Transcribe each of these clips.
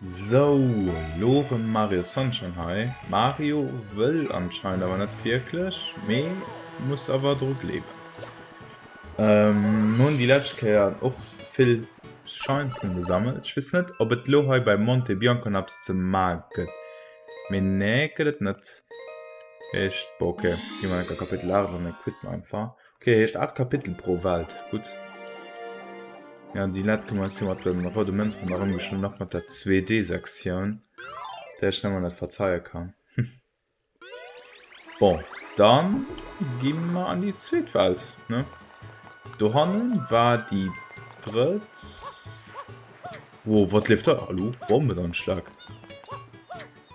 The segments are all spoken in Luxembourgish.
Sou, elo rem Mario Sunshine hei. Mario wëll anscheinend awer net wierklech, mee muss awer dru gleewen. Mir hunn déi lescht Kéier och vill Shines gesammelt. Ech weess net, ob et elo hei bei Monte Bianco nach eppes ze maache gëtt, mee nee, gëtt et net. Heescht, bon ok, gi mer enker Kapitel 8 an da quitte mer einfach. Ok, heescht 8 Kapitel pro Welt. Gutt. Ja, déi letzt Kéier ass jo mat dem roude Mënz ronderëm geschloen, nach mat der 2D-Sektioun, där ech nëmmer net verzeie kann. Bon, dann gi mer an déi zweet Welt, ne? Dohannen war déi drëtt. Wow, wat leeft da? Hallo? Bombenanschlag.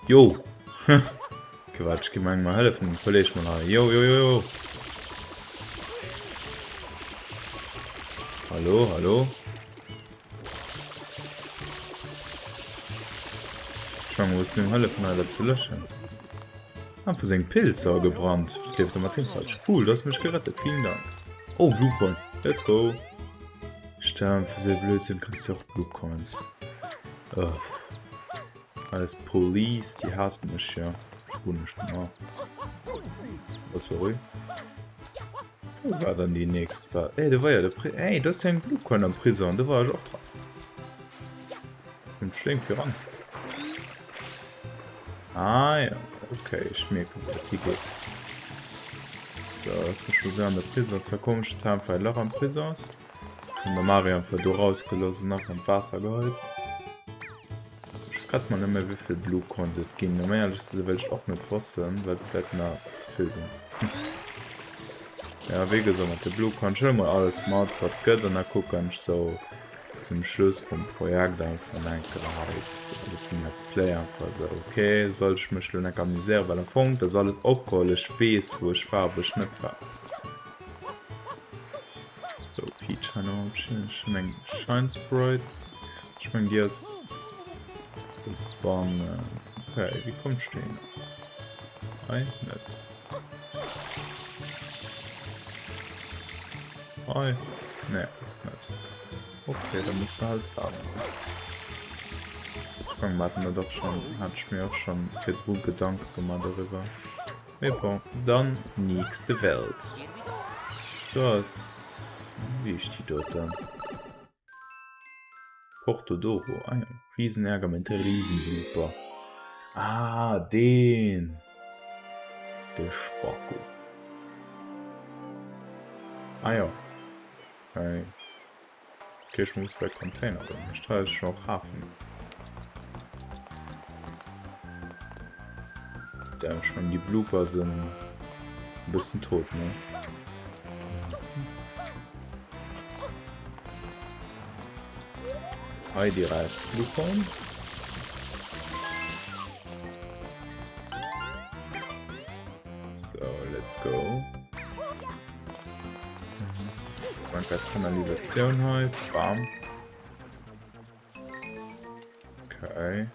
Jo! Okay, warte, ich geh mal mal helfen, dem Kollege mal hei. Jo, jo, jo, jo. Hallo, hallo. Ich meine, muss ihm helfen, hei dat zu löschen. Einfach seng Pilzer gebrannt. Was leeft da mat him falsch? Cool, du hast mich gerettet. Vielen Dank. Oh, Blue Coin. Let's go. Stimmt, für so Blödsinn kriegst du auch Blue Coins. Uff. Eis Police, déi haasst mech jo. Ech guer net gemaach. Oh, sorry. Wou war dann déi nächst War? Ey, do war ja de Pri Ey, do ass ja eng Blue Coin am Prison, do war ech och dran. Kommt schlénk viran. Ah ja, okay, ech mierken, wou dat higeet. So, lass mech mol sou an de Prison. Zwar komesch, datt hei einfach e Lach am Prison ass. Hun de Mario einfach do rausgeloss an einfach an d'Waasser geheit. Ech weess grad mol net méi wéivill Blue Coins et ginn. Om éierlech ze sinn wëll ech och net wossen, well et wäerten der ze vill sinn. Ja wéi gesot mat de Blue Coins, ech huele mol alles mat wat gëtt an da kucken ech sou zum Schluss vum Projekt einfach enke halt, also vum Let's Play einfach sou ok soll ech mech lo enke amuséieren, well am Fong dat ass alles opgeholl, ech weess wou ech war a wou ech net war. So, Peach hei noch am Chillen. Schon eng Shine Sprite. Ich mein, die ass dobannen. Okay, wie kommst du hin? Hei? Net. Hei? Nee, net. Okay, dann musst du halt fahren. Ich mein, wir hatten das auch schon, hatte ich mir auch schon virdru Gedanken gemacht darüber. Mee bon, dann nächste Welt. Do ass, wéi heescht déi doten? Porto Doro, ah jo. Riesenärger mit Riesenblooper. Ah, deen! De Spacko. Ah jo. Okay. Okay, ech muss bei Container ginn. Ech hei ass schon och Hafen. Damn, ich mein, die Blooper sind ein bisschen tot, ne? Hei direkt Blue Coin. So, let's go. Danke Kanalisatioun hei. Bam. Okay.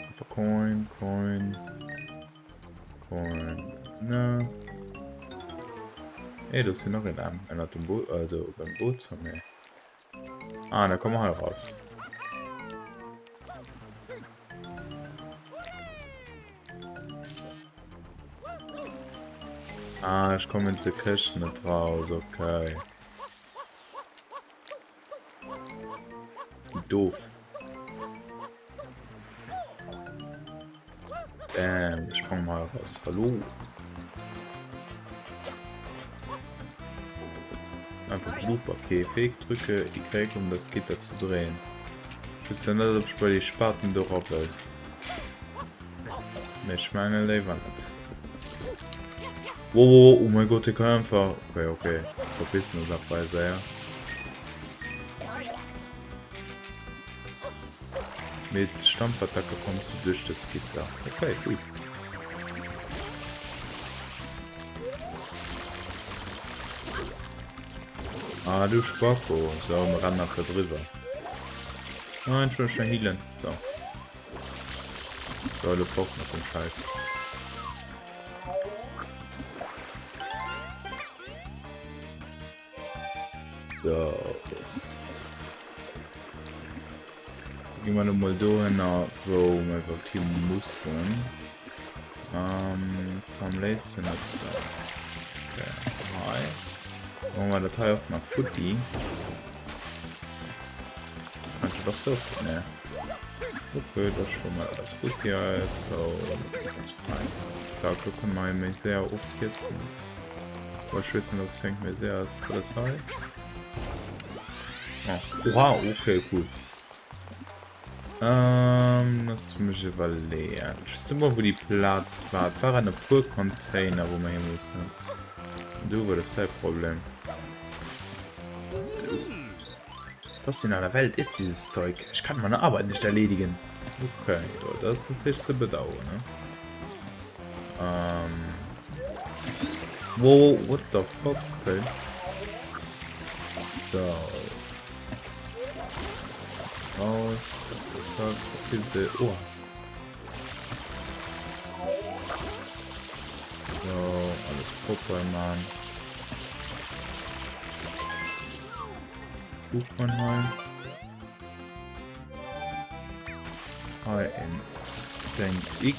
Einfach Coin, Coin. Coin. Ne. Ey, do sinn nach een Arm ënnert dem Boot, also beim Boot. Nee. Ah, da kommen wir hei raus. Ah, ech kommen ze Këscht net raus, okay. Doof. Bam, ich sprang mal raus. Hallo. Einfach Blooper-Käfig. Drücke Y, um das Gitter zu drehen. Ich wüsste net, ob ich bei die Spaten do ra wëll. Mee ech menge léiwer net. Wow, wow, oh mein Gott, der kann einfach... Okay, okay. Verbissen uns einfach sehr. Mit Stampfattacke kommst du durch das Gitter. Okay, gut. Ah, du Spacko. So, wir rennen einfach drüber. Nein, ich will schon healen. So. So, elo fort mat dem Scheiß. So. Gi mer elo mol dohinner, wou mer iwwerhaupt hi mussen. Ähm, am léifsten net sou. Okay, hei. Machen wir dat hei och mal futti. Kannst du doch so? Ne. Okay, da schloen wir alles futti hei. So, ganz frei. Zack, do können wir méi séier ofkierzen. Boah, ich weess net, ob es méi séier ass. War das hei? Oh. Oha, okay, cool. Ähm, lass mech iwwerleeën. Ech weess net mol, wou déi Plaz war. Et waren e puer Container, wou mer hi mussen. Du, wat ass däi Problem? Was in aller Welt ist dieses Zeug? Ich kann meine Arbeit nicht erledigen. Okay, do, dat ass natierlech ze bedauern, ne? Ähm. Wow, what the fuck? Okay. So. Raus, zack, zack, zack, verpiss dich. Oh. So, alles proper, Mann. Buchmann hei. Hei en klengt X.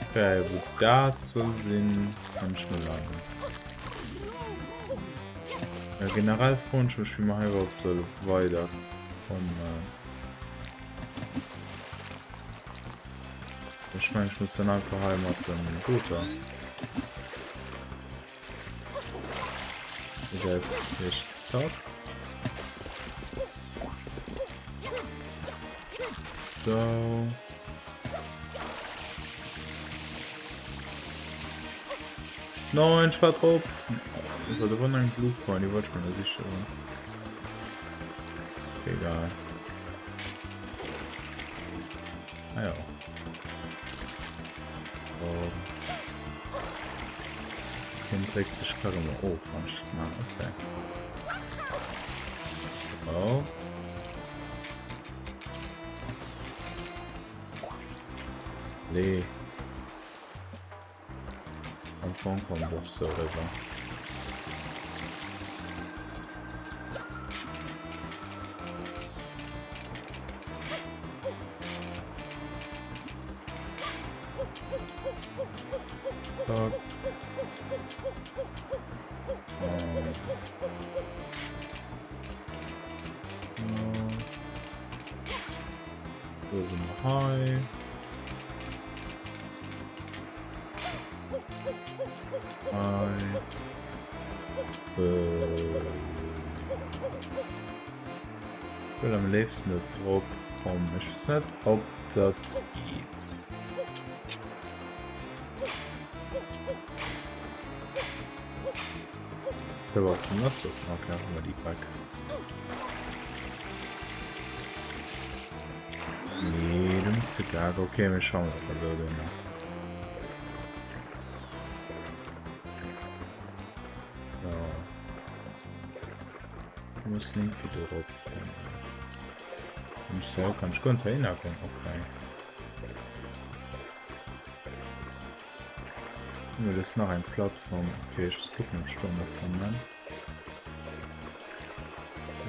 Okay, wou dat soll sinn, kann ech net sagen. Ja, generell froen ech mech, wéi mer hei iwwerhaupt solle weiderkommen. Ech mengen, ech muss dann einfach hei mat dem Booter. Das ist zack. So. Nein, ich war drauf. Ich wollte von einem Blue Coin, die wollte ich mir sicher. Egal. Ah ja. Oh. Hien dréckt sech carrément of, wann ech dat maachen. Okay. Oh. Nee. Am Fong kommt doch so rüber. Zack. Ähm. Wo sind wir hei? Hei. Äh. Ich will am liebsten net drop kommen. Ich weiß nicht, ob das geht. Aber lass das okay, haben wir die weg. Nee, du musst du gar. Okay, wir schauen mal, da noch. So. Muss irgendwie drop kommen. So, kann ich gut verhindern. Okay. Nur das ist nach eng Plattform. Okay, ich muss gucken, ob ich da noch komme.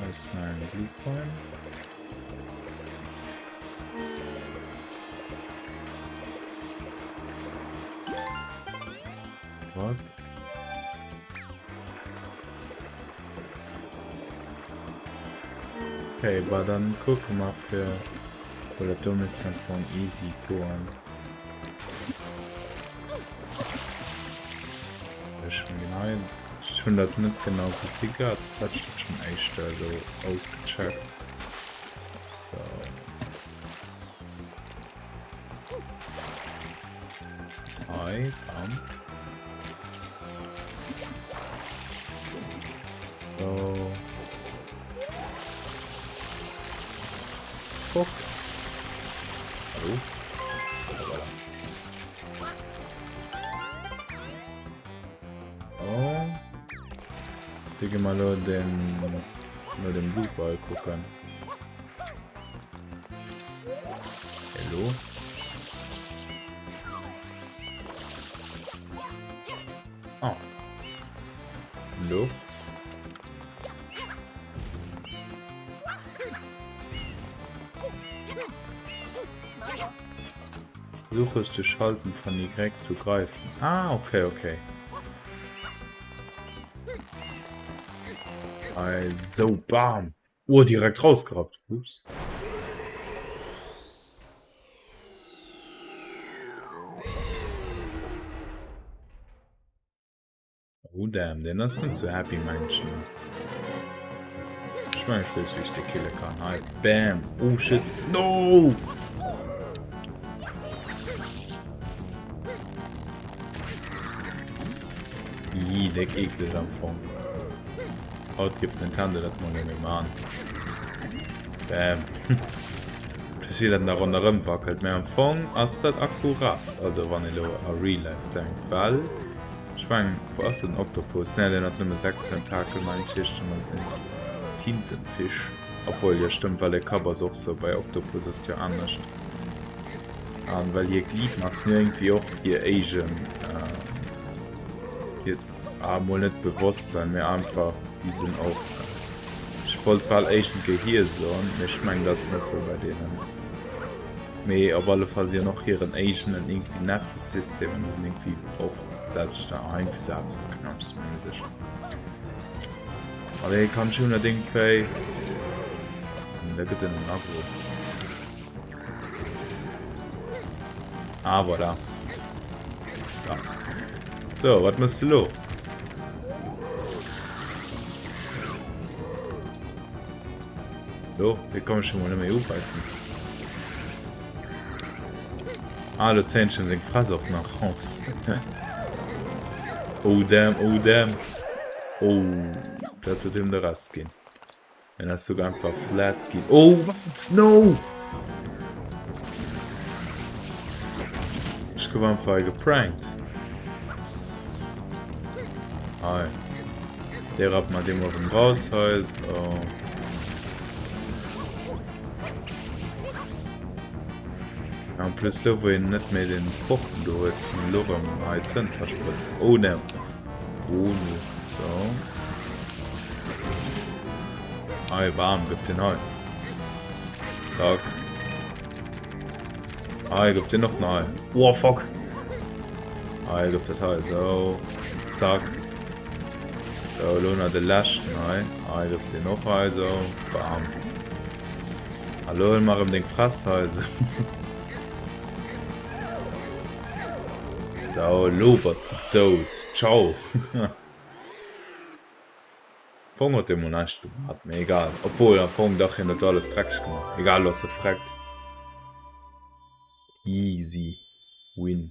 Da ist noch ein Blue Coin. What? Okay, aber dann gucken wir für Well dat do misst am Fong easy goen. Ech mengen hei, ech hunn dat net genau gesi gehat, soss hätt ech dat schonn éischter elo ausgecheckt. So. Hei, bam. So. Fort. Hallo? Voilà. Oh. Digga mal nur den nur den Blue Ball gucken. Hallo? Ah. Hallo? Versuche es durch Halten von Y zu greifen. Ah, okay, okay. Also, bam. Oh, direkt rausgerappt. Ups. Oh damn, den ass net sou happy mengen ech. Mengen ech weess wéi ech de kille kann. Hei, bam. Oh shit. No! Ii, déck eekleg am Fong. Haut géif Nintendo dat mol net méi man. Bam. Plus wéi dat nach ronderëm wackelt. Mä am Fong ass dat akkurat. Also wann ee lo a Real Life denkt, well ech mengen, wou ass den Oktopus? Nee, deen hat nëmme 6 Tentakel, meng ech, heescht en, ass den Tintenfisch. Obwuel, jo stëmmt, well de Kapp ass och sou, bei Oktopus ass et jo anescht. An well hir Gliedmassen jo iergendwéi och hir éigen, hiert Ah, mol net Bewosstsein, mee einfach déi sinn och, ech wollt bal éischten Gehir soen, mee ech mengen dat ass net sou bei deenen. Mee op alle Fall si hunn och hiren éigenen iergendwéi Nervesystem an déi sinn iergendwéi och selbststänneg, ah iergendwéi sou eppes, knapps mengen ech. Allez, kann ech hunn dat iergendwéi, da gëtt en en Aggro. Ah, voilà. Zack. So, wat mëss du lo? Lo, hier komme ich schon mal nicht mehr ugreifen. Ah, lo zéien schon seng Fress och nach raus. oh damn, oh damn. Oh, dat huet him de Rest ginn. En ass sogar einfach flat ginn. Oh, wat? No! Ech gouf einfach hei geprankt. Hei. Dee rappt mer dee mol erëm raus hei. So. En plus lo wou een net méi den Korken do huet, kann een lo erëm hei Tënt versprëtzen. Oh no. Oh no. So. Hei, bam, gouf den hei. Zack. Hei, gouf den och nach hei. Oh, fuck. Hei, gouf dat hei. So. Zack. So, lo nach de leschten hei. Hei, gouf den och hei. So. Bam. Hallo, hol mal erëm deng Fress hei. So. So, lo bass de dout. Ciao. Fong huet dee mol näischt gemaat, mee egal. Obwohl, am Fong dach, hien huet alles dreckeg gemaach. Egal, lo ass e freckt. Easy win.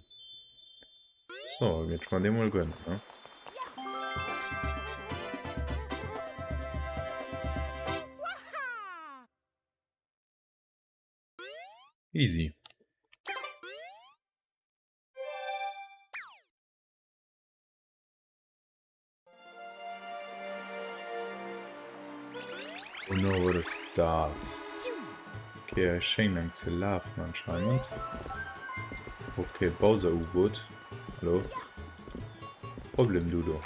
So, ginn ech mer dee mol gönnen, ne? Easy. Oh no, wat ass dat? Okay, hei schéngt eng ze lafen anscheinend. Okay, Bowser U-Boot. Hallo? Problem du do.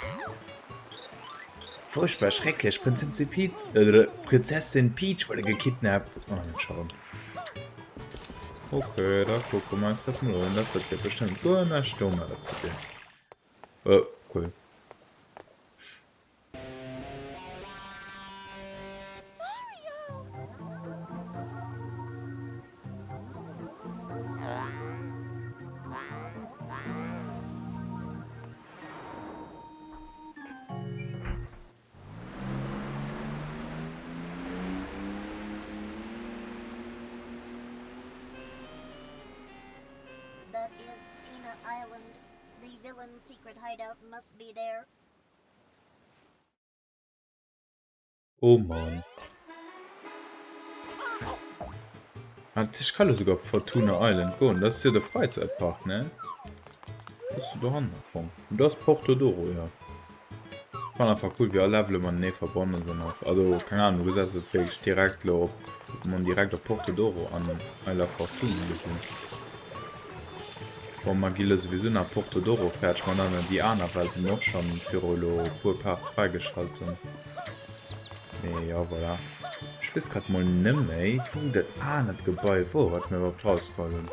Furchtbar schrecklech, Prinzessin Peach, äh, Prinzessin Peach wurde gekidnappt. Oh, net scho rëm. Okay, da kucke mer eis dat mol un. Dat huet jo bestëmmt guer näischt domadder ze dinn. Oh, cool. That is Peanut Island. The villain's secret hideout must be there. Oh Mann. Ah, ech kann esouguer op Fortuna Island goen. Dat ass jo de Fräizäitpark, ne? Ass du dohannen am Fong? Und das Porto Doro, ja. Fand einfach cool, wéi all Levele matenee verbonnen sinn. Also, keng Ahnung, du gesäis et wierklech direkt lo op, man direkt op Porto Doro an Isla Fortuna gesinn. Bon, mer gi lo souwisou nach Porto Doro fäerdeg man an déi aner Welt, déi mir och schonn viru elo e puer Parts fräigeschalt hunn. Mee jo, voilà. Ech weess grad mol neméi, wou dat anert Gebai wor, wat mir iwwerhaapt rausgeholl hunn.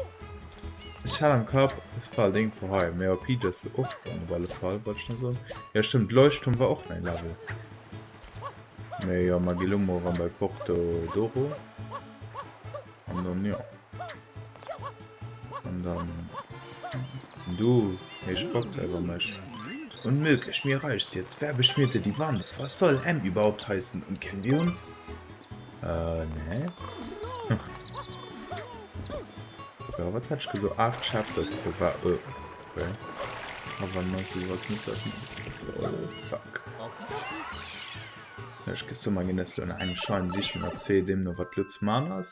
Ech hat am Kapp, es war halt iergendwou hei. Mee op Peach ass se och dran op alle Fall, wollt ech nach soen. Jo stëmmt, Leuchtturm war och nei Level. Mee jo, mer gi lo mol erëm bei Porto Doro. An dann, jo. An dann... Du, hee spackt iwwer mech. Unmöglich, mir reicht's jetzt. Wer beschmierte die Wand? Was soll M überhaupt heißen? Und kennen wir uns? Äh, nee. So, wat hat ech gesot? 8 Chapters pro Wa... Äh, okay. Awer mer si wat net dat net. So, zack. Ech gesso mer ginn es lo nach eng Schein sichen mat C, deemno wat lo ze man ass.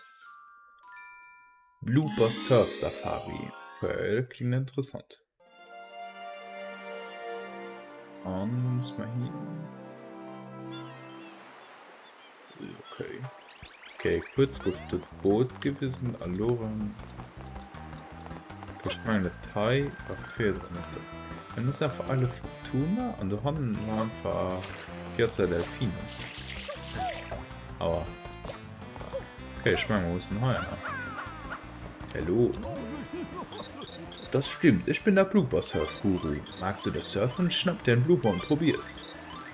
Blooper Surf Safari. Okay, dat klingt interessant. An wo muss man hin? Okay. Okay, kurz gouf dat Boot gewisen a lo rëm. Okay, ech mengen dat hei war virdrun net do. Dann ass einfach Isle of Fortuna an do hannen war einfach Piazza Delfino. Aua. Okay, ech mengen mer mussen hei an. Hallo. Das stimmt, ich bin der Blooper Surf Guru. Magst du das Surfen? Schnapp dir einen Blooper und probier's.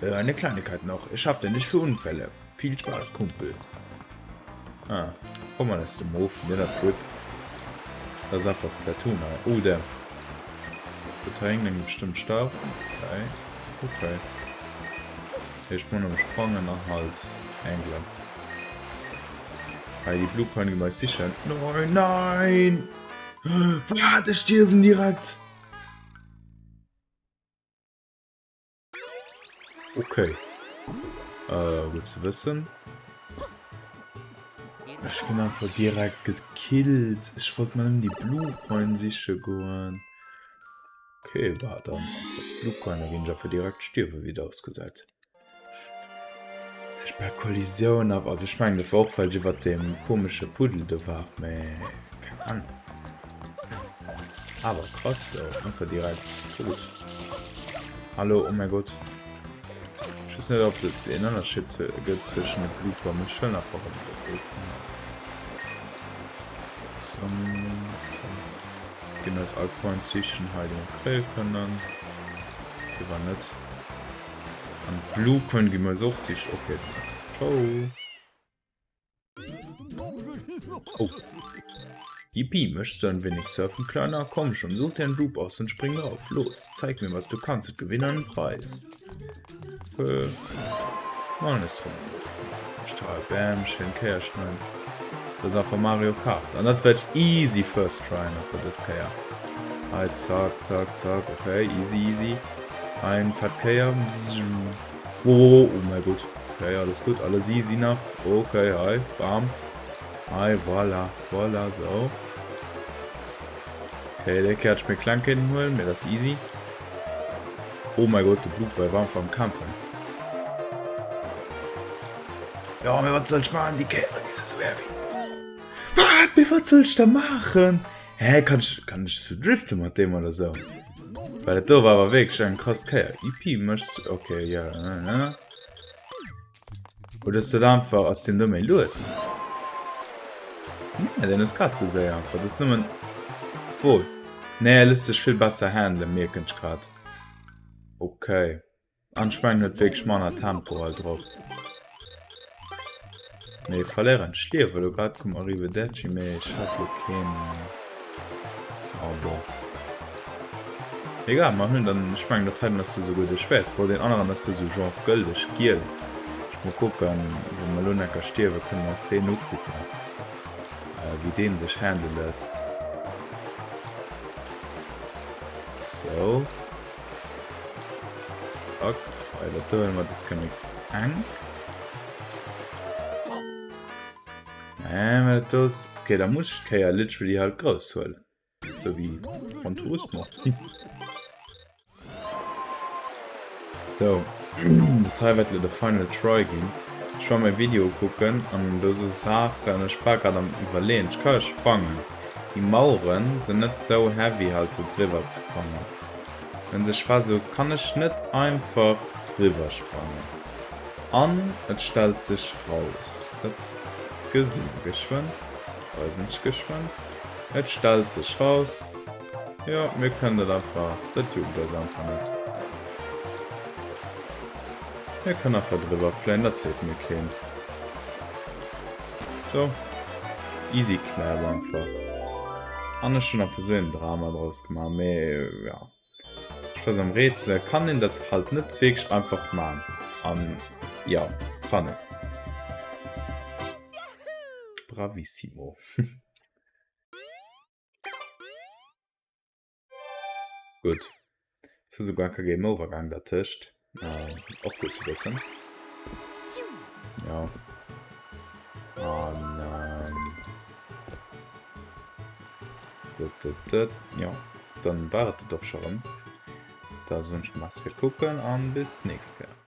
Äh, eine Kleinigkeit noch, ich hafte nicht für Unfälle. Viel Spaß, Kumpel. Ah, komm mal aus dem Ofen, den hat Grip. Das ist einfach Splatoon. Oh, der. Der hängt eng bestimmt Stab. Okay. Okay. Ich muss noch sprangen an halt Engler. Hei, déi Blue Coin gi mer eis sicheren. Nein, nein! Wat? Ech stierwen direkt! Okay. Äh, gutt ze wëssen. Ech ginn einfach direkt gekillt. Ech wollt mer nëmmen déi Blue Coin siche goen. Okay, war dann als Blue Coin, da ginn ech einfach direkt stierwen, wéi et ausgesäit. Sech bei Kollisioun awer, also ech mengen dat war och well ech iwwert deem komesche Puddel do war, mä keng Ahnung. Awer krass, sou einfach direkt tot. Hallo, oh mäi Gott. Ech weess net ob et een Ënnerscheed gëtt zwëschen de Blooper, mee ech huelen einfach erëm de Blooper. Sou, sou. Ginn eis all Coins sichen hei déi mer kréie kënnen. Firwat net? An Blue Coin gi mer eis och sich. Okay, dann net. Ciao. Oh. Yippie, möchtest du ein wenig surfen, Kleiner? Komm schon, such dir einen Loop aus und spring drauf. Los, zeig mir, was du kannst und gewinn einen Preis. Äh, Mann ist drum. Total bam, schön Kéier schneiden. Das ist einfach Mario Kart. An dat werd easy first try nach fir dës Kéier. Hei, zack, zack, zack, okay, easy, easy. Ein fett Kéier. Oh, oh mein Gott. Okay, alles gut, alles easy nach. Okay, hi, bam. Hi, voilà, voilà, so. Okay, der Kéier hat ich mir kleng können holen, mir das easy. Oh mein Gott, de Blue war einfach am Kämpfen. Ja, mir wat soll ich machen? Die Kéier, die sind so heavy. Wat? Mir wat soll ich da machen? Hä, kann ich, kann ich so driften mat deem oder so? Well dat do war awer wierklech eng krass Kéier. EP méchs du, okay, ja, ja. Oder ass dat einfach, ass deen do méi lues? Nee, deen ass grad sou séier einfach. Dat ass nëmmen, obwuel, nee, e léisst sech vill besser handelen, mierken ech grad. Okay. An ech mengen huet wierklech manner Tempo hei drop. Mee verléieren d'Schliewe lo grad komm Arrivederci, mee ech hat lo keen oh bon. Egal, mer hunn dann, ech mengen dat heiten ass jo souguer de schwéierst. Bon deen aneren ass jo sou genre gëldeg giel. Ech mol kucken, wa mer lo necker stierwe kënne mer eis deen ukucken, wéi deen sech handle léisst. Sou. Zack. Hei, dat do huele mer dës Kéier méi enk. Nee, mä dat do ass... Okay, da muss ech d'Kéier literally halt grouss huelen. Sou wéi Gran Turismo. Sou, dat hei wäert elo de final try ginn. Ech war mäi Video kucken an do si Saachen, ech war grad am iwwerleeën, ech ka jo sprangen. Déi Maueren sinn net sou heavy halt sou driwwer ze kommen. Wenn sech war sou kann ech net einfach driwwer sprangen. An et stellt sech raus, dat gesi mer geschwënn, weisen ech geschwënn, et stellt sech raus. Jo, mir kënnen dat einfach, dat juckt eis einfach net. Mir kënnen einfach driwwer fléien, dat seet mir keen. So. Easy clap einfach. An ech hunn einfach sou een Drama draus gemaach, mee ja. Ech weess am Rätsel kann een dat halt net wierklech einfach man. An ja, kann een. Bravissimo. Gutt. Es ass souguer ke Game Over gaang dertëscht. Äh, och gutt ze wëssen. Ja. An ähm, dat, dat, dat, ja. Dann war et et och scho rëm. Da soen ech merci fir d'Kucken an bis d'nächst Kéier.